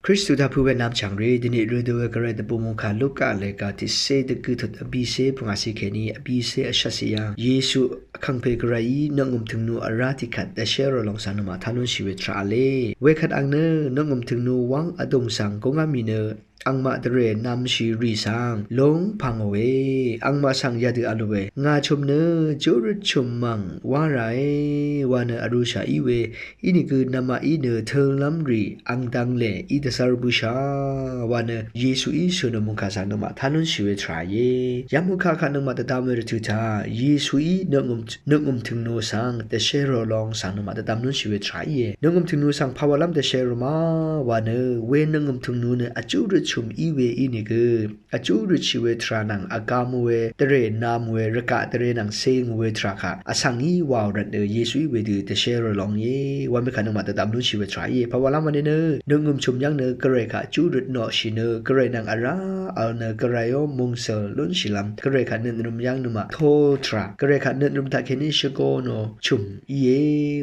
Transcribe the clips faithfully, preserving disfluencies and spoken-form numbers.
Kristu dvpø̄ we nvmchv̀ngrì dvnì rø dø we gvray dvbù mungkà Luka lèga tiqcé dvgø̀ tut vbìcé pvngàcì kèní vbìcé vshvtcì yv̀ng Yesu vkàngpè gvrayí nøngø̀m tø̀ngnu vrá tiqkvt dvshérò lòng svng nøngmaq tá lúnshì we tvrà v̄le. Wekvt àng nø nøngø̀m tø̀ngnu wv́ng vdùng svng gúngá mì nø àngmaq dvrè nvmshì rì svng lúng pv̀ngòe. Àngmaq svng yadø vl we, ngà chø̀m nø júrøt chø̀m mv̀ng wá ràe wa nø vrūshà í we, ínìgø nvmaqí nø tø̄lv́m rì àng dv̄ng lè í dvzv́r bǿshà wa nø Yesuí shø̀nò mungkà svng nøngmaq tá lúnshì we tvrà íe. Yamungkà kaq nøngmaq dvdvm we rvtø̀ taq Yesuí nøngø̀m, nøngø̀m tø̀ngnu svng dvshérò lòng svng nøngmaq dvdvm lúnshì we tvrà íe. Nøngø̀m tø̀ngnu svng pàwàlv́m dvshérò ma wa nø we nøngø̀m tø̀ngnu nø vjúrøt chø̀m í we ínìgø vjúrøtshì we tvrà nvng vgā mò we dvrè nv̄m we rvgaq dvrè nvng cè ngò we tvrà kaq vsvng í wàò rvt nø Yesuí wedø dvshérò lòng íe. Wamekaq nøngmaq dvdvm lúnshì we tvrà íe. Pàwàlv́m wani nø nøngø̀m chø̀m yv́ng nø gvray kaq júrøt noqshì nø gvray nvng vrá vl nø gvrayó mòngsø̀l lúnshìlv́m gvray kaq nøt nrø̄m yv́ng nøngmaq tó tvrà gvray kaq nøt nrø̄m taqkèní shvgō nò chø̀m íe.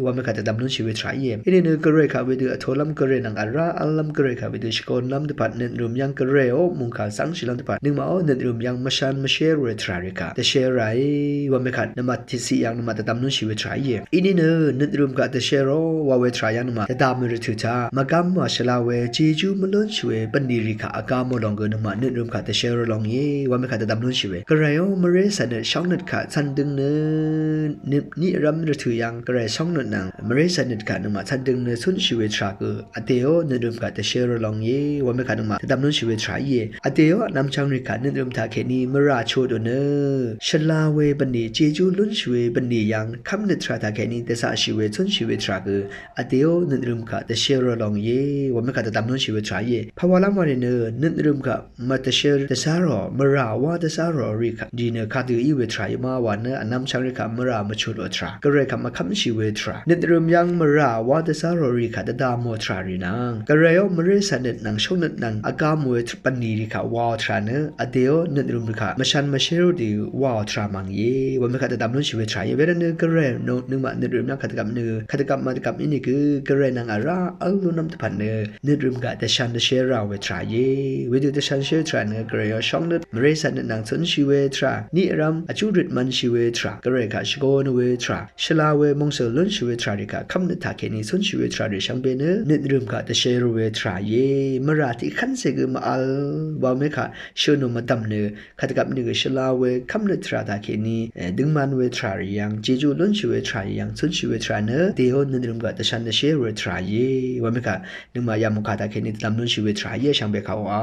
Wamekaq dvdvm lúnshì we tvrà íe. Inìnø gvray kaq wedø vtolv́m gvray nvng vrá v̄llv́m gvray kaq wedø shvgōnlv́m dvpvt nøt nrø̄m yv́ng gvrayó mungkà zv́ngshìlv́m dvpvt nøngmaqó nøt nrø̄m yv́ng mvshán mvshér we tvrà rì kaq dvshéràe. Wamekaq nøngmaq tiqciq yv́ng nøngmaq dvdvm lúnshì we tvrà íe. Inìnø nøt nrø̄m kaq dvshérò wa we tvrà yv́ng nøngmaq dvdvm we rvtø̀ taq mvgvm wà shvla we jejú mvlúnshì we bvnlì rì kaq vgā mò lòng gø nøngmaq nøt nrø̄m kaq dvshérò lòng íe. Wamekaq dvdvm lúnshì we gvrayó mvré cv̀nøt shóngnøt kaq cv̀ndøng nø niq vrv́m rvtø̀ yv́ng gvray shóngnøt nvng mvré cv̀nøt kaq nøngmaq cv̀ndøng nø cúnshì we tvrà gø vdèó nøt nrø̄m kaq dvshérò lòng íe. Wamekaq nøngmaq dvdvm lúnshì we tvrà íe. Vdèó vnvmchvng rì kaq nøt nrø̄m taqkèní mvrà chotò nø shvla we bvnlì jejú lúnshì we bvnlì yv́ng kv́mnøt tvrà taqkèní dvzaqshì we cúnshì we tvrà gø vdèó nøt nrø̄m kaq dvshérò lòng íe. Wamekaq dvdvm lúnshì we tvrà íe. Pàwàlv́m wani nø nøt nrø̄m kaq mvdvshér dvzá rò mvrà wá dvzá rò rì kaq dì nø kadø í we tvrà í ma wa nø vnvmchvng rì kaq mvrà mvchutò tvrà gvray kaq mvkv́mshì we tvrà nøt nrø̄m yv́ng mvrà wá dvzá rò rì kaq dvdvmò tvrà rì nvng gvrayó mvré cv̀nøt nvng shóngnøt nvng vgā mò we bvnlì rì kaq wàò tvrà nø vdèó nøt nrø̄m rì kaq mvshán mvshérò dø wàò tvrà mv̀ng íe. Wamekaq dvdvm lúnshì we tvrà íe. Wervt nø gvray nø nøngmaq nøt nrø̄m nvng kadvgvp nø kadvgvp mvdvgvp ínìgø gvray nvng vrá v́l lúnlv́m dvpvt nø nøt nrø̄m kaq dvshán dvshérà we tvrà íe. Wedø dvshán dvshérà tvrà nø gvrayó shóngnøt mvré cv̀nøt nvng cúnshì we tvrà niq vrv́m vjúrøt mv̄nshì we tvrà gvray kaq shvgō nò we tvrà shvla we mòngsø̀l lúnshì we tvrà rì kaq kv́mnøt taqkèní cúnshì we tvrà rì shvngbe nø nøt nrø̄m kaq dvshérò we tvrà íe. Mvrà tiqkv́ncè gø mvvl wamekaq shø̀nò mvdv̀m nø kadvgvp nø shvla we kv́mnøt tvrà taqkèní døngman we tvrà rì yv́ng jejú lúnshì we tvrà rì yv́ng cúnshì we tvrà nø vdèó nøt nrø̄m kaq dvshán dvshérò we tvrà íe. Wamekaq nøngmaq yamungkà taqkèní dvdvm lúnshì we tvrà íe shvngbe kaq wa.